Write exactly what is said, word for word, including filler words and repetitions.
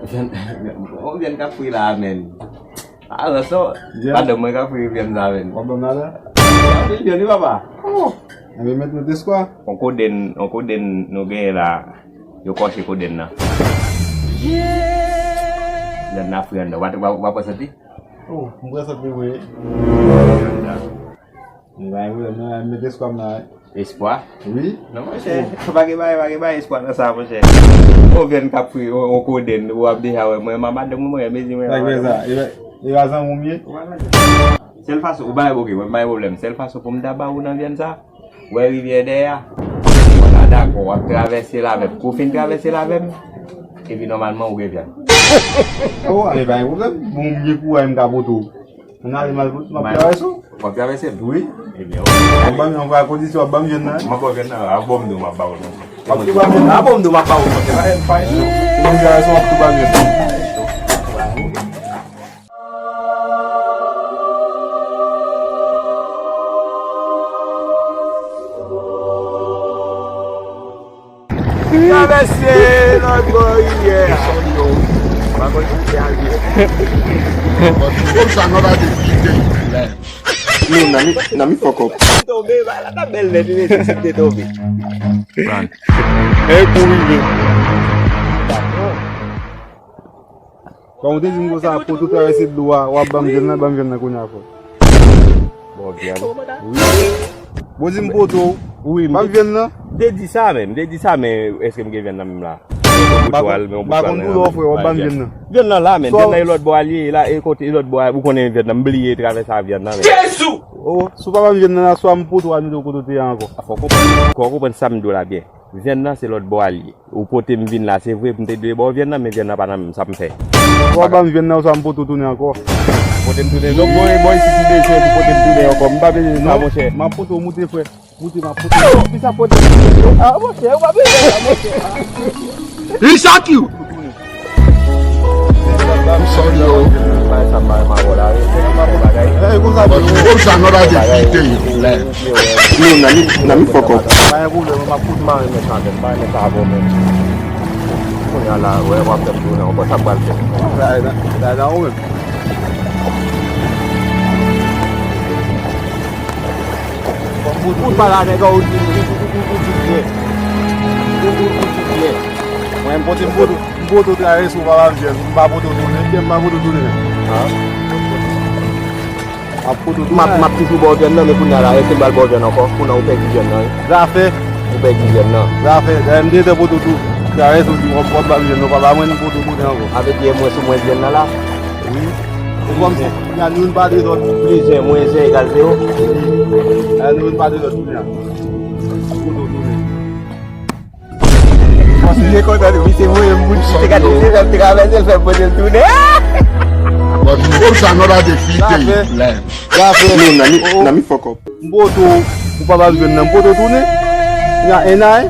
Vyann, on vyann k ap fri la, menn. A, ranson. Vyann. Madanm mwen k ap fri vyann sa, menn. W ap ban m ladan? Anpil vyann, wi, papa. Oh. Enben, mèt met espwa. On kodenn, on kodenn nou genyen la. Yo kòche kodenn nan. Vyann nan fri anndan. W ap, w ap, w ap pran santi? Oh, m pran santi vre. M pa gen pwoblèm, non, met espwa m la, wi. Espwa? Wi. Non, monchè, pa gen bagay, pa gen bagay espwa nan sa, monchè. On vyann k ap fri, on, on kodenn, w ap deja wè mwen, ma madanm mwen, mezi mwen. Sa k fè sa? E pa, e pa zanmi w m ye? Sèl fason, ou pa, ok, mwen pa gen pwoblèm. Sèl fason pou m ta ba ou nan vyann sa, wè rivyè dèyè a. Mwen ta dakò, w ap travèse l avè m. Kou w fin travèse l avè m, epi nòmalman ou gen vyann. Oh, e pa gen pwoblèm. Bon, m gen kouraj, m ka pote w. Ann ale, m al, m ap travèse w. W ap travèse m? Wi. Ebyen, ok. W ap ban m, w ap kondisyon, w ap ban m vyann nan. M ap ba w vyann nan, a bon m di w m ap ba w l. W ap tou ban m vyann nan. A bon m di w m ap ba w l, monchè, pa gen, pa gen. Ou ban m travèse, w ap tou ban m vyann nan. Travèse lòt bò rivyè a. Pa konn kote al ye. Konn sa nou pa te kite. Nou, nan mi, nan mi fòkòp. Tonbe, ba, la ta bèl nèt, wi, mesye, si m te tonbe. E kou rive. Bon, ou te di m konsa, pote w travèse dlo a, w ap ban m vyann nan, ban m vyann nan kounye a ankò. Bon, vyann. Wi. Bon, di m pote w. Wi, m te, ban m vyann nan. M te di sa, men, m te di sa, men èske m gen vyann nan menm la? M pa konn, m pa konn doulè w, frè, w ap ban m vyann nan. Vyann nan la, men, vyann nan e lòt bò a l ye, la, e kote, e lòt bò a, ou konnen vyann nan, m bliye travèse a vyann nan, men. Jezi! Oh, si w pa ban m vyann nan la, swa m pote w al mete w kote w te ye ankò. Fò w konprann, fò w konprann sa m di w la byen. Vyann nan se lòt bò a l ye. Ou pote m vin la, se vre, m te dwe ba w vyann nan, men vyann nan pa nan men m, sa m fè. W ap ban m vyann nan, sa m pote w tounen ankò. Pote m tounen. Donk, bon, bon, si ou bezwen pou pote m tounen ankò, m pa bezwen sa, monchè. M ap pote w moute, frè. Moute, m ap pote w. Ki sa pote m tounen? A, monchè, ou pa bezwen sa, monchè. Li chak you! Sòl yo. Konsa, konsa, nou la te kite yo. Nou, nan mi, nan mi fòkòp. Pa gen pwoblèm, m ap fout mare men sa menm, mare men sa avè w menm. Kounye a la, wè, w ap fè m tounen ankò, sa m pral fè. Sa, sa, sa, ou menm. Ou pale a nèg la, ou di, ou, ou, ou, ou di byen. Ou, ou, ou di byen. Mwen, m pote, m pote, m pote w travèse, ou pa ba m vyann, m pa pote w tounen, m pa pote w tounen. M ap pote w tounen. M ap, m ap toujou ba w vyann nan, men kounye a la, èske m pral ba w vyann ankò? Kounye a ou pèdi vyann nan, wi. Zafè. Ou pèdi vyann nan. Zafè. Dayè m te gentan pote w tou. Travèse, ou di w ap, w ap ba m vyann, ou pa ba mwen, m pote w tounen ankò. Avèk e mwen sou mwen vyann nan la. Wi. Ou kòmsi, y a nou youn pa de lòt. Plis en mwens en egal zewo. Y a nou youn pa de lòt kounye a. Kote w tounen? Misye kontan tou, misye voye m pou li te gade se fè m travèse, l fè m pote l tounen. Bon, konsa nou la te kite. Zafè. Zafè. Nou, nan mi, nan mi fòkòp. M pote w, ou pa ba m jwenn nan, m pote w tounen. N a en a, en.